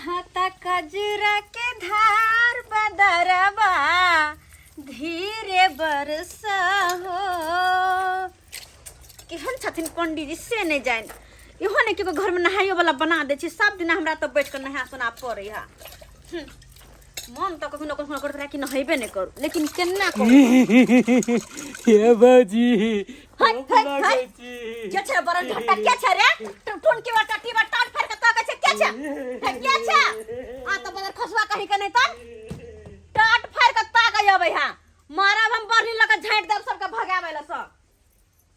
बहता कजरा के धार बदरवा धीरे बरसा हो। केहन छथिन पंडीजी से नहि जानि। इहो नहि केओ घरमे नहाइयो वाला बना दै छै। सब दिना हमरा तऽ बैठ कऽ नहा सोना पड़ै है। मन तऽ कखनो कखनो करैत रहै कि नहेबे नहि करू, लेकिन केना करू? हे बाजी। हट, हट, हट। के छै बरन झट्टा? के छै रे? टुन के बटा टी बटा फाड़ के ताकै छै। के छै हे? के छै? आ तऽ बदर खसुआ कहीं के नहि तऽ टाट फाड़ के ताकै अबै है। मारब हम बढ़नी लऽ के झाँटि देब सबके भगाबै लए। सब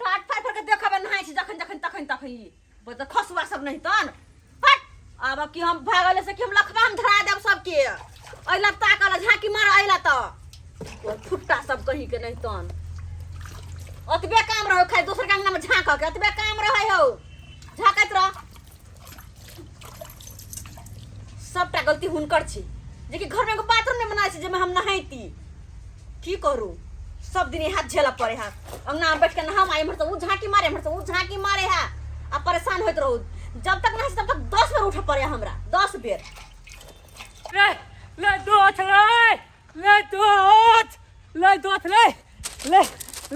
टाट फाड़ फाड़ के देखबै नहाइ छी जखन जखन तखन तखन ई बदर खसुआ सब नहीं तन। हट, आब की हम भागल से कि हम लखबा हम धरा देब सबके। अइला ताकल झाँकी मार अइला तऽ फुट्टा सब कहीं के नहीं तन। ओतबे काम रहो खाली दोसर के अंगना में झाँक के ओतबे काम रहे हो, झाँकैत रह। सबटा गलती हुनकर छी जेकि घर में एगो बाथरूम नहीं बनाए छी जेमे हम नहाइती। की करू, सब दिन हाथ झेलऽ पड़े है। अंगना में बैठ के नहाम, एम्हर से ऊ झाँकी मारे, एम्हर से ऊ झाँकी मारे है आ परेशान होइत रहू। जब तक नहाइ छी तब तक 10 बेर उठऽ पड़े हमरा, 10 बेर। ले ले दोस्त, ले ले दोस्त, ले दोस्त, ले ले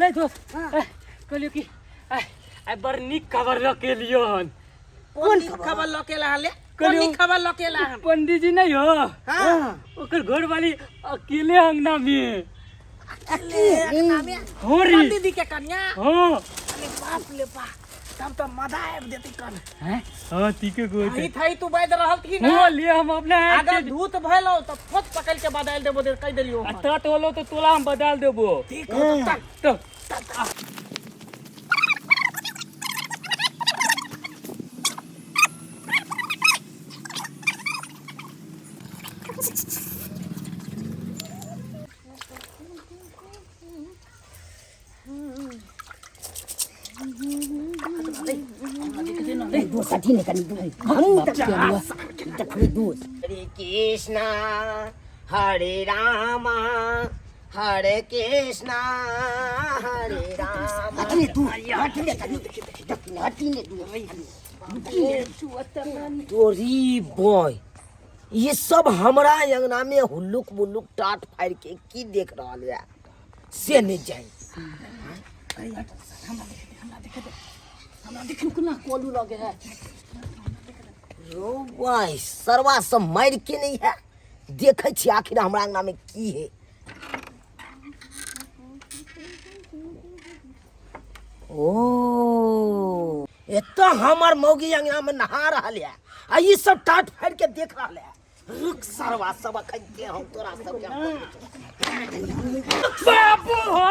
ले दोस्त। कहलियो कि आइ बड़ नीक खबर लऽ के एलियो हन। कोन नीक खबर लऽ के एला हन ले? कोन कहलियौ- नीक खबर लऽ के एला हन? पंडीजी नहीं हो? हाँ। ओकर घरवाली अकेले अंगना में। अकेले अंगना में? हो री। पंडीजी के कन्या? हाँ। अरे बाप ले बा, तब तो मजा आबि जेतै कन। हैं? हाँ, ठीके कहै थई छै। थई तू बाजि रहल थी ना। हाँ, ले हम अपना हाथ अगर से- धूत भइलो तऽ फोत पकड़ के बदलि देबो, दे कहि देलियो। आ तत होलो तो तोला हम बदल देबो। ठीक हो तऽ चल। तो दोस्त हटी ने कनी हमहूँ देखबै दोस्त। हरे कृष्णा हरे रामा हरे कृष्णा हरे रामा। हटी ने तू, हटी ने कनी, हटी ने तू। तोरी बॉय, ये सब हमरा अंगना में हुल्लुक मुल्लुक टाट फाड़ के की देख रहल है से नहीं जाए। हमरा देखिन कोना कोलू लगे है। रो भाई, सरवा सब मार के नहीं है। देखे छी आखिर हमरा अंगना में की है। ओ एतऽ हमर मौगी अंगना में नहा रहल है आ ई सब टाट फाड़ के देख रहल है। रुक सरवा सब, अखन के हम तोरा सब के बाबू हो,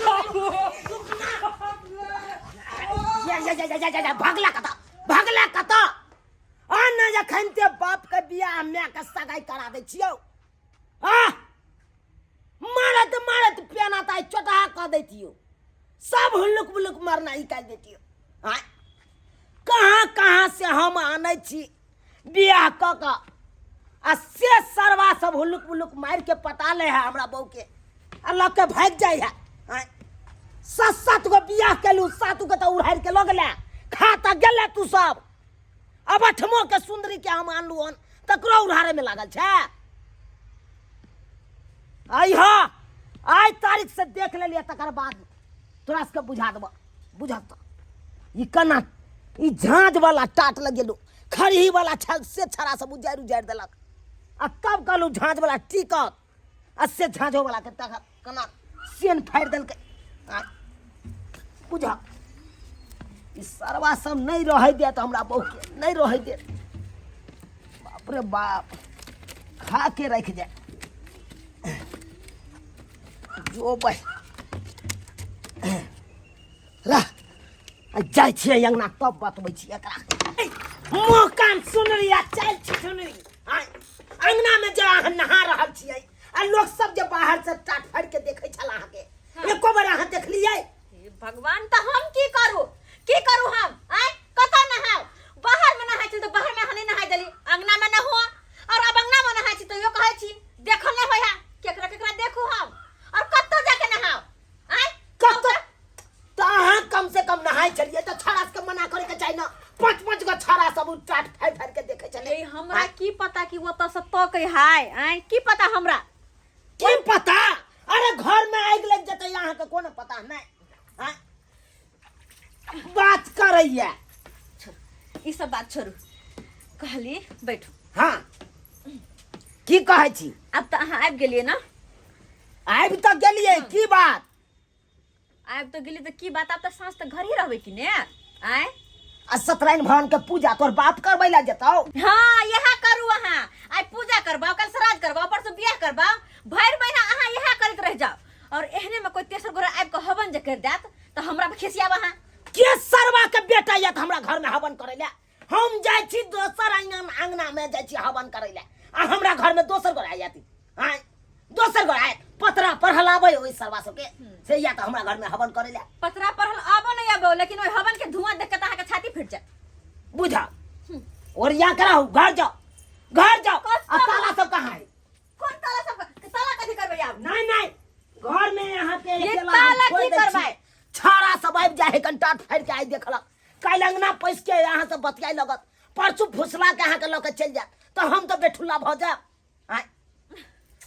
बाबू। या या या या या या, भागला कतऽ, भागला कतऽ? आ न जखन ते बाप के बियाह माय के सगाई करा दै छियौ। आ मारत मारत पेना त आइ चोटहा कऽ दैतियौ। सब हुलुक बुलुक मरना निकालि दैतियौ। आँय, कहाँ कहाँ से हम आनै छी बियाह कऽ कऽ आ से सरवा सब हुलुक बुलुक मारि के पटा ले है हमरा बहू के आ लऽ के भागि जाइ है। आँय, सात सात गो बियाह केलू, सात गो तऽ उड़ारि के लऽ गेलै, खा तऽ गेलै तू सब। अब अठमो के सुंदरी के हम आनलू हन तकरो उड़ारे में लागल छै। आई हा, आइ तारीख से देख लेलियै, तकर बाद तोरा सबके बुझा देबऽ। बुझत तऽ ई केना ई झाँझ वाला टाट लगेलू, खरही वाला छल से छड़ा सब उजाड़ि उजाड़ि देलक आ तब कहलू झाँझ वाला टिकत आ से झाँझो वाला के तक केना सेन फाड़ि देलकै। आ बुझ, ई सरवा सब नहि रहै देत हमरा बहूके, नहि रहै देत। बाप रे बाप, खा के राखि जाय जो बस रह। आ जाइ छियै अंगना तब बतबै छियै एकरा। मुँह कान सुनरी आ चल छी सुनरी। आँय, अंगना में जे अहाँ नहा रहल छियै आ लोक सब जे बाहर से टाट फाड़ि के देखै छल अहाँके, एको बेर अहाँ देखलियै? हे भगवान, तऽ हम की करू, की करू हम? आँय, कतऽ नहाउ? बाहर में नहाइ छी तऽ बाहर में अहाँ नहि नहाइ देली, अंगना में नहो। और अब अंगना में नहाइ छी तैयो कहै छी देखल नहि होइ है। केकरा केकरा देखू हम और कतऽ जाके नहाउ? आँय, कतऽ तऽ अहाँ कम से कम नहाइ छलियै तऽ छाड़ा सबके मना करे के चाही ने। पाँच पाँच गो छाड़ा सब उ टाट फाड़ि फाड़ि के देखै छलै। हे हमरा की पता कि ओतऽ से तकै हाय आय की पता हमरा की पता अरे घर में आगि लग जेतै अहाँके कोनो पता नहि आँय? बात करैया छोड़ू ई सब बात छोड़ू कहली बैठू हाँ की कहै छी आब तऽ अहाँ आबि गेलियै ने आबि तऽ गेलियै की बात आबि तऽ गेलियै तऽ की बात आब तऽ साँझ तऽ घर ही रहबै कि ने आँय आ सत्यनारायण भगवान के पूजा तोर बाप करबै ला जेतौ हाँ यह करू अहाँ आइ पूजा करबाओ कल श्राद्ध करबाओ परसों बियाह करबाओ भरि महीना अहाँ यह करैत रहि जाओ और एहने में कोई तेसर गोरा आबि कऽ हवन जे कर देत तऽ हमरा पर खिसियाब अहाँ के सरवा के बेटा या हमरा घर में हवन करे ला हम जाइ छी दोसर अंगना अंगना में जाइ छी हवन करे ला आ हमरा घर में दोसर गोरा आयत आय दोसर गोरा आयत पतरा पर हलाबै ओहि सरवा सबके से या तऽ हमरा घर में हवन करे ला पतरा पढ़ल आबो नहीं आबो लेकिन ओहि हवन के धुआं देख के तऽ अहाँके छाती फटि जायत बुझा और या कराहू घर जाओ घर जाओ आ ताला सब कहाँ है कोन ताला सब ताला कथी करबै आब नहीं नहीं घर में यहाँ के ये अकेला हम ताला छोड़ि की दै छी। करबै? छाड़ा सब आबि जाइ है कनि फाड़ि के आइ देखलक काल्हि अंगना पैस के यहाँ से बतियाइ लगत परसू फुसला के अहाँके लऽ के चलि जायत तऽ हम तऽ बेठुल्ला भऽ जायब आँय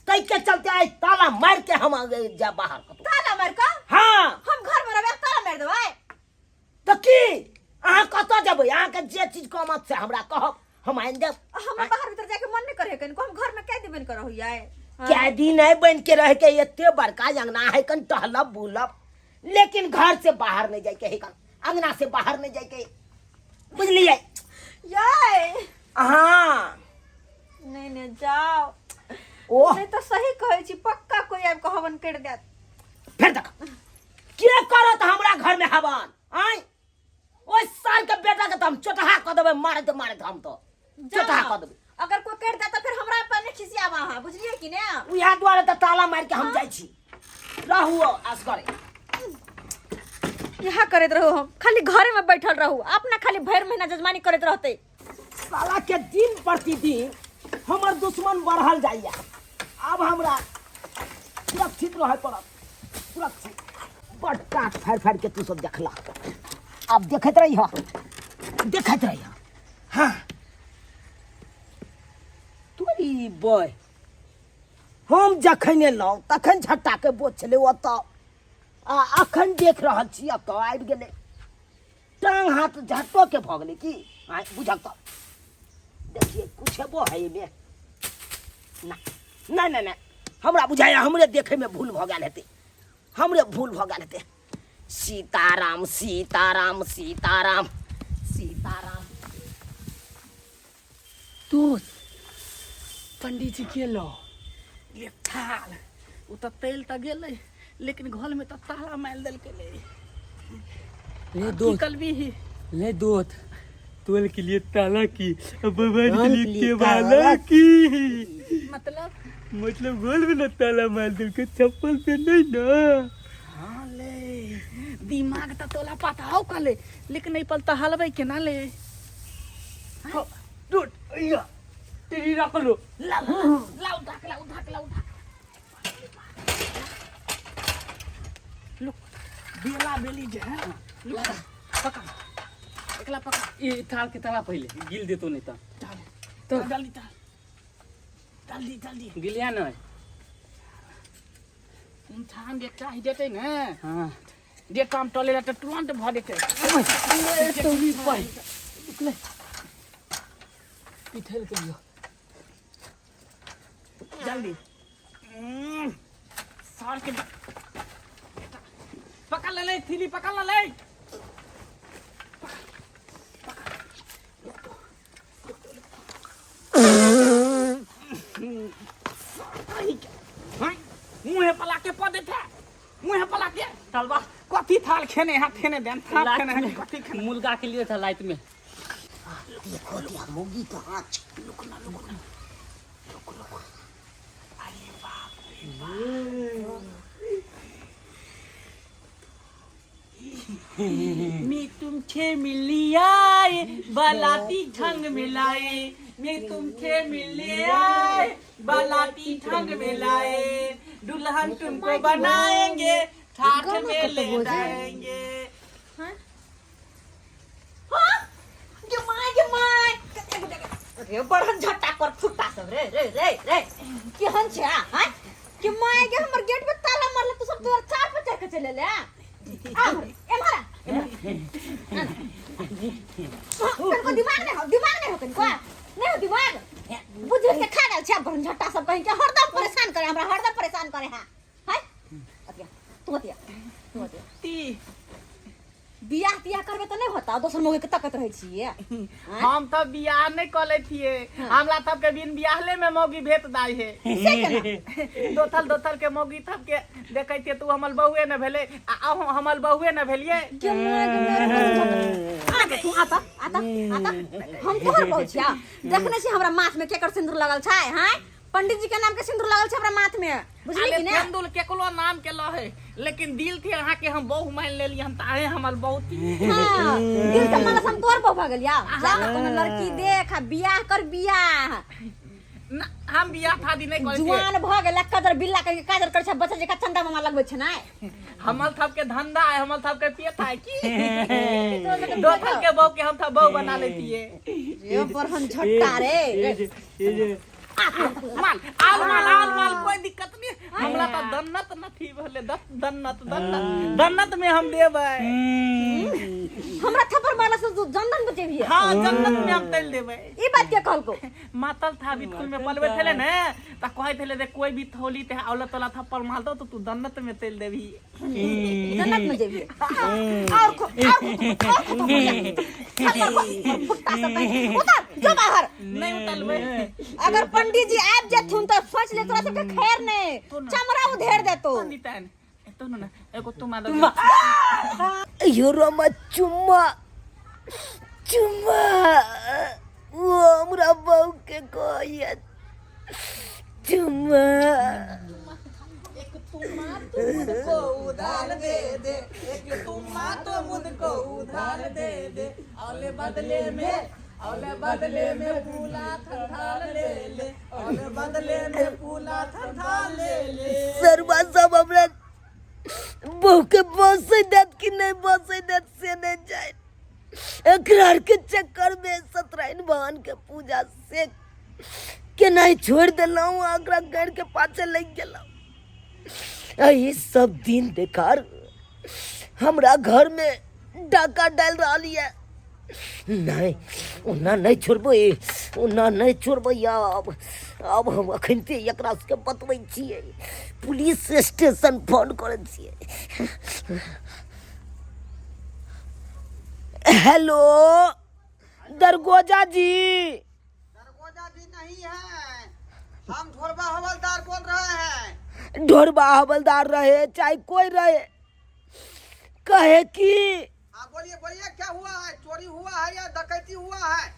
ताहिके चलते आइ ताला मारि के हम जायब बाहर कतौ ताला मारि कऽ हाँ हम घर में रहबै ताला मारि देबै तऽ की अहाँ कतऽ जेबै अहाँके जे चीज कमत से हमरा कहब हम आनि देब हमरा बाहर भीतर जाके मन नहीं करे कनिको हम घर में कैदी बन के रहू यार कैदी नहीं बन के रह के एते बड़का अंगना है कन टहलब बुलब लेकिन घर से बाहर नहीं जाए के है कन अंगना से बाहर नहीं जाए के बुझलिए यार हाँ नहीं नहीं जाओ ओह नहीं तो सही कहै छी पक्का कोई आबि के हवन कर देत फिर देख के करत हमरा घर में हवन आय ओइ साल के बेटा के तो हम चोटहा कऽ देबै मारैत मारैत हम तो चोटहा कऽ देबै अगर कोई कर देत तो फिर हमरा पर नहीं खिसियाब अहाँ बुझलिए कि ने उएह दुआरे तऽ ताला मारि के हम जाइ छी रहू असगरे यहाँ करैत रहू हम खाली घरे में बैठल रहू अपना खाली भरि महीना जजमानी करैत रहते साला के दिन प्रतिदिन हमर दुश्मन बढ़ल जाइया आब हमरा सुरक्षित रहे पड़त सुरक्षित बड़ काट फाड़ि फाड़ि के तू सब देखला आब देखैत रही देखैत रही हाँ तोरी बय हम जखन एलहुँ तखन झट्टाके बोझ छलै ओतऽ आ अखन देख रहल छी एतऽ आबि गेलै टांग हाथ झट्टो के भऽ गेलै की आँय बुझक तऽ देखिए कुछ हेबो है एहिमे ना नहि नहि नहि हमरा बुझाइए हमरे देखैमे भूल भऽ गेल हेतै हमरे भूल भऽ गेल हेतै सीताराम सीताराम सीताराम सीताराम दोस्त पंडीजी गेलो ले थाल ओ तऽ तेल तऽ गेलै लेकिन घरमे तऽ ताला मारि देलकै ले ले की दोस्त करबी ले दोस्त तोल के लिए ताला की अब भगवान के तोल लिए के लिए केवाला ताला की मतलब मतलब गोल में ना ताला मार दिल के चप्पल पे नहीं ना हाँ ले दिमाग तऽ तोला पता हो कले लेकिन एहि पर तऽ हलबै केना ले टूट अय्या तेरी रख लो लाउ लाउ ढाक लाउ ढाक लाउ ढाक लुक बेला बेली जे है लुक पकड़ एकला पकड़ ये थाल के ताला पहले गिल देतो नहीं तो चल तो जल्दी चल जल्दी जल्दी गिलिया नहीं इंसान जे चाहि देतै ने हाँ जे काम टले ला तऽ तुरंत भऽ जेतै तोरी पाई निकले पिठल के लियो जल्दी सर के पकड़ ले ले थीली पकड़ ले ले मुँहे पला के पद थे मुँहे पला के तलवा कथी थाल खेने है खेने देन थाल खेने है कथी खेने मुर्गा के लिए था लाइट में देखो दिया मुगी के आँच लुकना लुकना लुक लुक मैं तुमसे मिली आए बलाती ढंग मिलाए मैं तुमसे मिली आए बलाती ढंग मिलाए दुल्हन तुमको बनाएंगे ठाठ में ले जाएंगे हाँ गे my गे my रे बड़हन झट्टा कर फुट्टा सब रे रे रे रे केहन छै आ आँय? कि माय के हमर गेट पे ताला मारले तू सब तोर चार पर चढ़ के चले ले आ आ, एम्हर आ, एम्हर आ। तनको दिमाग नहीं हो, दिमाग नहीं हो तनको नहीं हो दिमाग। बुझ के खा गेल छै बड़हन झट्टा सब कहीं के, हरदम परेशान करे हमरा, हरदम परेशान करे। हां हाय अतिया तू, अतिया तू, अतिया ती बियाह तियाह करबे तऽ नहि होता, दोसर मौगी के तकत रहै छियै? हम तऽ बियाह नहि कऽ लै छियै, हमरा सबके बिन बियाहले में मौगी भेट दाय हे। से केना? दोथल दोथल के मौगी सबके देखै छियै, तू हमर बहुए ने भेलै आ अहूँ हमर बहुए ने भेलियै। के माय के मेरे बड़ झट। आ तू आता आता आता, हम तोहर बहु छिया। देखने छी हमरा माथ में केकर सिंदूर लगल छै? हैं, पंडित जी के नाम के सिंदूर लगल छै हमरा माथ में, बुझली कि ने? चंदुल केकरो नाम के लहे, लेकिन दिल थे अहाँ के हम बहु मान लेली, हम तऽ अहें हमर बहु थी। हाँ, दिल से मानस हम तोहर बहु भऽ गेलिया। जा के कोनो लड़की देख आ बियाह कर, बियाह। ना, हम बियाह शादी नहि करै छियै। जुआन भऽ गेल, कदर बिल्ला के काजर करै छै, बच्चा जकाँ चंदा मामा लगबै छै नै। हमर सबके धंधा है, हमर सबके पेट है की दोसर के बहु के हम सब बहु बना लेतिए। रे बरहन झट्टा रे रे। माल आल माल आल माल, कोई दिक्कत नहीं, हमरा तऽ दन्नत नथी भेलै, दस दन्नत दन्नत दन्नत में हम देबै। हमरा थप्पड़ मारला से तू जंदन बचेबिहे? हाँ, जन्नत में हम चल देबै। ई बात के कहलको? मातल था, स्कूल में पलवे थे ने त कहै थे रे कोई भी थोली ते औला तोला थप्पड़ मार दो तो तू जन्नत में चल देबी। जन्नत में जेबी और खो, और खो, और खो, थप्पड़ खो, फुट्टा सब कहीं। उतर जो बाहर। नहीं उतलबै। अगर पंडित जी आबि जेथुन तऽ सोच ले तोरा सबके खैर नहीं, चमड़ा उधेड़ देतो। पंडिताइन एतो न एगो तुम यो रमा चुम्मा चुम्मा, ओ हमरा बहू के कहैया चुम्मा। एक तुमा तो मुझको उधार दे दे, एक तुमा तो मुझको उधार दे दे, औले बदले में, औले बदले में फूला थरथार ले ले, औले बदले में फूला थरथार ले ले। सरवा सब हमरा बहू के बसै देत कि नहीं बसै देत से नहीं जाए। एकरा के चक्कर में सत्यनारायण भगवान के पूजा से के नहीं छोड़ देलहुँ, एकरा घर के पाछे लग गेलहुँ। ई सब दिन देखार हमरा घर में डाका डाल रहल ये। नहीं, ओना नहीं छोड़बै, ओना नहीं छोड़बै। आब हम अखनते एकरा सबके बतबै छियै, पुलिस स्टेशन फोन करै छियै। हेलो, दरगोजा जी? दरगोजा जी नहीं है, हम ढोरबा हवलदार बोल रहे हैं। ढोरबा हवलदार रहे चाहे कोई रहे, कहे कि हाँ, बोलिए बोलिए, क्या हुआ है? चोरी हुआ है या डकैती हुआ है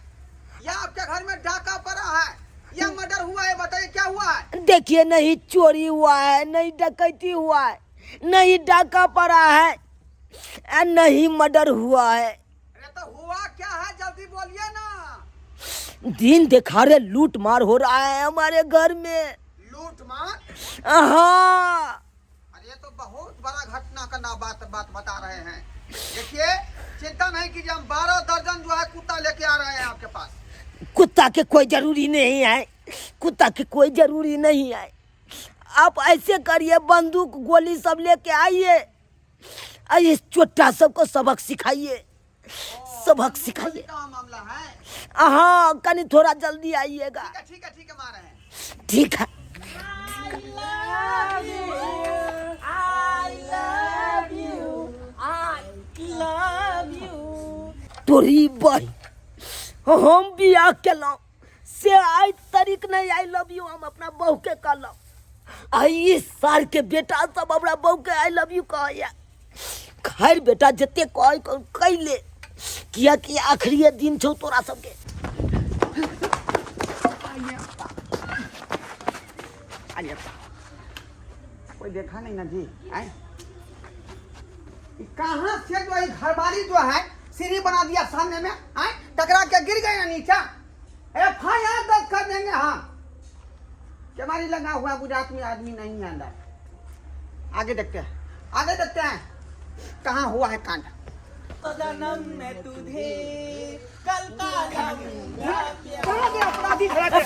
या आपके घर में डाका पड़ा है या मर्डर हुआ है? बताइए क्या हुआ है। देखिए, नहीं चोरी हुआ है, नहीं डकैती हुआ है, नहीं डाका पड़ा है आ नहीं मर्डर हुआ है। अरे तो हुआ क्या है, जल्दी बोलिए ना। दिन दिखारे लूट मार हो रहा है हमारे घर में। लूट मार? हाँ। अरे ये तो बहुत बड़ा घटना का ना बात बात बता रहे हैं। देखिए, चिंता नहीं कीजिए, हम 12 दर्जन जो है कुत्ता लेके आ रहे हैं आपके पास। कुत्ता के कोई जरूरी नहीं है, कुत्ता के कोई जरूरी नहीं है। आप ऐसे करिए, बंदूक गोली सब लेके आइए और इस चोट्टा सबको सबक सिखाइए, सबक सिखाइए। का मामला है? हाँ, कनी थोड़ा जल्दी आइएगा। ठीक है, ठीक है, ठीक है, मार रहे हैं। ठीक है। I love you, I love you. तोरी बही, हम बियाह केलहुँ से आइ तरीक नहीं I love you हम अपना बहू के कहलहुँ। आ ई सार के बेटा सब हमरा बहू के I love you कहैया। खैर बेटा, जते कह कैले, कियाकि आखिरी दिन छौ तोरा सबके। आइए, कोई देखा नहीं ना जी? आए, ई कहाँ से जो है घरवाली जो है सीढ़ी बना दिया सामने में, आए टकरा के गिर गए ना नीचा। एफ I R दर्ज कर देंगे हम। केवाड़ी लगा हुआ, गुजरात में आदमी नहीं है अंदर। आगे देखते हैं, आगे देखते हैं कहाँ हुआ है कांड। जन्म में तुझे कल का लाऊंगा प्यार। धरा दे अपराधी धरा दे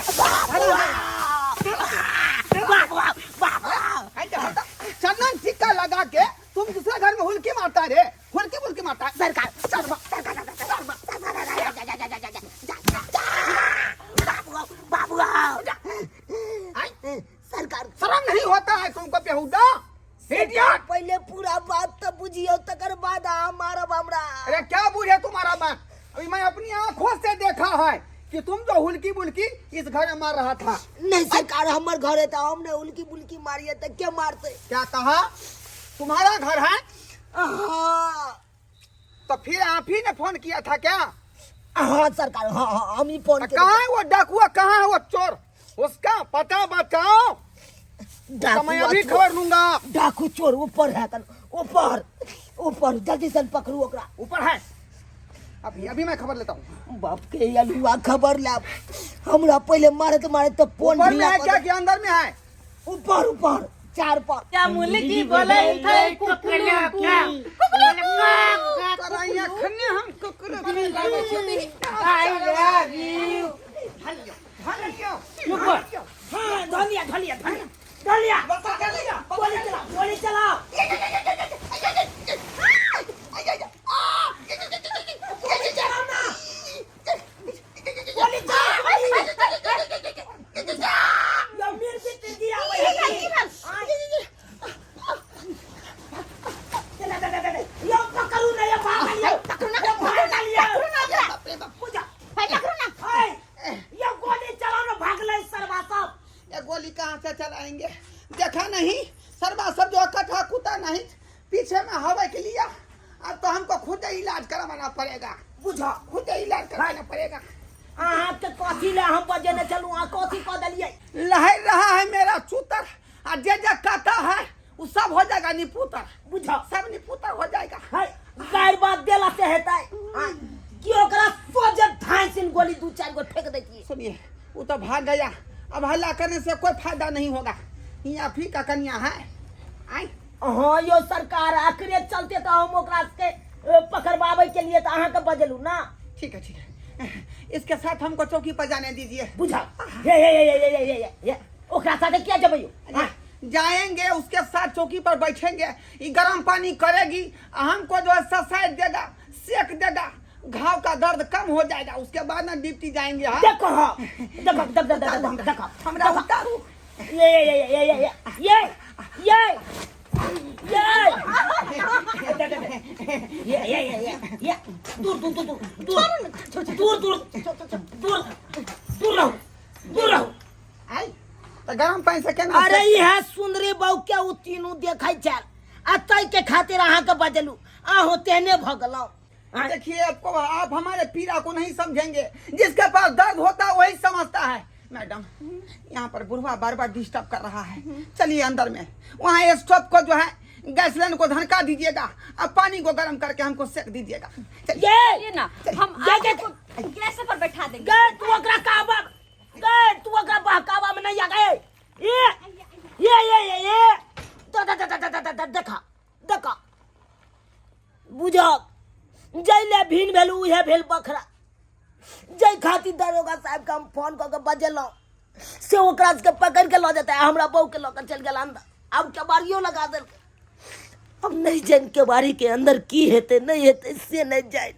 चंदन टिक्का लगा के तुम दूसरे घर में हुलकी मारता रे, हुलकी बुलकी मारता है। सरकार सरवा, बाबू सरकार शर्म नहीं होता है तुमको बेहुदा इडियट। पहले पूरा बात तो बुझियो तकर बाद अहाँ मारब हमरा। अरे क्या बूढ़े तुम्हारा बात, अभी मैं अपनी आंखों से देखा है कि तुम जो हुलकी बुलकी इस घर में मार रहा था। नहीं सरकार हमर घर है तो हमने उल्की बुलकी मारी है तो क्या मारते? क्या कहा, तुम्हारा घर है? हाँ। तो फिर आप ही ने फोन किया था क्या? हाँ सरकार, हाँ हाँ हम ही फोन तो किए। कहाँ है वो डाकुआ, कहाँ है वो चोर, उसका पता बताओ। तो मैं अभी खबर लूंगा। डाकू चोर ऊपर है कन, ऊपर ऊपर जल्दी से पकड़ू ओकरा। ऊपर है अभी, अभी मैं खबर लेता हूँ। बाप के अलुआ खबर ला, हमरा पहले मारत मारत तो फोन ऊपर में ढीला है कऽ क्या दे। कि अंदर में है? ऊपर ऊपर चार पर। क्या मुलकी बोले थे कुकला क्या कराइया खन्ने हम कुकुर I love you. हाँ धनिया धनिया धनिया धनिया गोली चलाओ गोली चलाओ। गोली चलाओ ना, गोली चलाओ। यो मिर्ची तिर्ची आबै है की? चला, चला, चला, यो पकड़ू ना, यो भागल यो। पकड़ू ना, यो भागल यो। पकड़ू ना ओकरा। पूजा। भाई पकड़ू ना। है, यो गोली चलाओ ना, भागलै सरवा सब। ये गोली कहाँ से चलाएंगे, देखा नहीं सरवा सब जो कटा कुता नहीं पीछे में हवा के लिया। अब तो हमको खुद ही इलाज करवाना पड़ेगा। बुझा। खुद ही इलाज करवाना पड़ेगा। अहाँके कथी ले हम बजेने चलू, अहाँ कथी कऽ देलियै? लहर रहा है मेरा चूतर, आ जे जे काटा है वो सब हो जाएगा निपुतर। बुझा। सब निपुतर हो जाएगा। है, गारि बात देला से हेतै। कि ओकरा सोझे धाँइ सिन गोली दू चारि गो फेंक दैतियै। सुनिए, वो तो भाग गया, अब हल्ला करने से कोई फायदा नहीं होगा। यहाँ फी का कन्या है आई। हाँ यो सरकार, आखिरे चलते तो हम ओकरा के पकड़बाबै के लिए तो अहाँके बजलू ना। ठीक है ठीक है, इसके साथ हमको चौकी पर जाने दीजिए। बुझा। हे हे हे हे हे हे हे ओकरा साथे किया जेबै यौ? हाँ, जाएंगे उसके साथ चौकी पर बैठेंगे, ये गर्म पानी करेगी, हमको जो है ससाइड देगा, सेक देगा, घाव का दर्द कम हो जाएगा। उसके बाद ना ड्यूटी जाएंगे। हाँ देखो, हाँ देखो देखो देखो देखो देखो हमरा उतारू। ये ये ये ये ये ये ये ये ये ये ये ये ये दूर दूर दूर दूर दूर दूर दूर दूर रहो दूर रहो। आई तो गरम पानी से केना? अरे इहे सुंदरी बहू के उ तीनू देखै छल आ तै के खातिर अहाँके बजलू, अहूँ तेहने भऽ गेलहुँ। देखिए आपको, आप हमारे पीड़ा को नहीं समझेंगे, जिसके पास दर्द होता है वही समझता है। मैडम यहाँ पर बुढ़वा बार बार डिस्टर्ब कर रहा है, चलिए अंदर में, वहाँ स्टोव को जो है गैस लाइन को धनका दीजिएगा, अब पानी को गर्म करके हमको सेक दीजिएगा। चलिए। ये चलिए ना, हम ये, आपको गैस पर बैठा देंगे। गे तू ओकरा कहबा, गे तू ओकरा बहकावा में नहीं आ गए। ये ये ये ये ये द द द द द द देखा देखा बुझक जैले भिन भेल उहे भेल बखरा। जै खातिर दरोगा साहब के हम फोन कऽ के बजेलहुँ से ओकरा सबके पकड़ के लऽ जेतै, हमरा बहू के लऽ के चलि गेल अंदर। आब केबाड़ियो लगा देलकै, अब नहीं जानि केबाड़ी के अंदर की हेतै नहीं हेतै से नहीं जानि।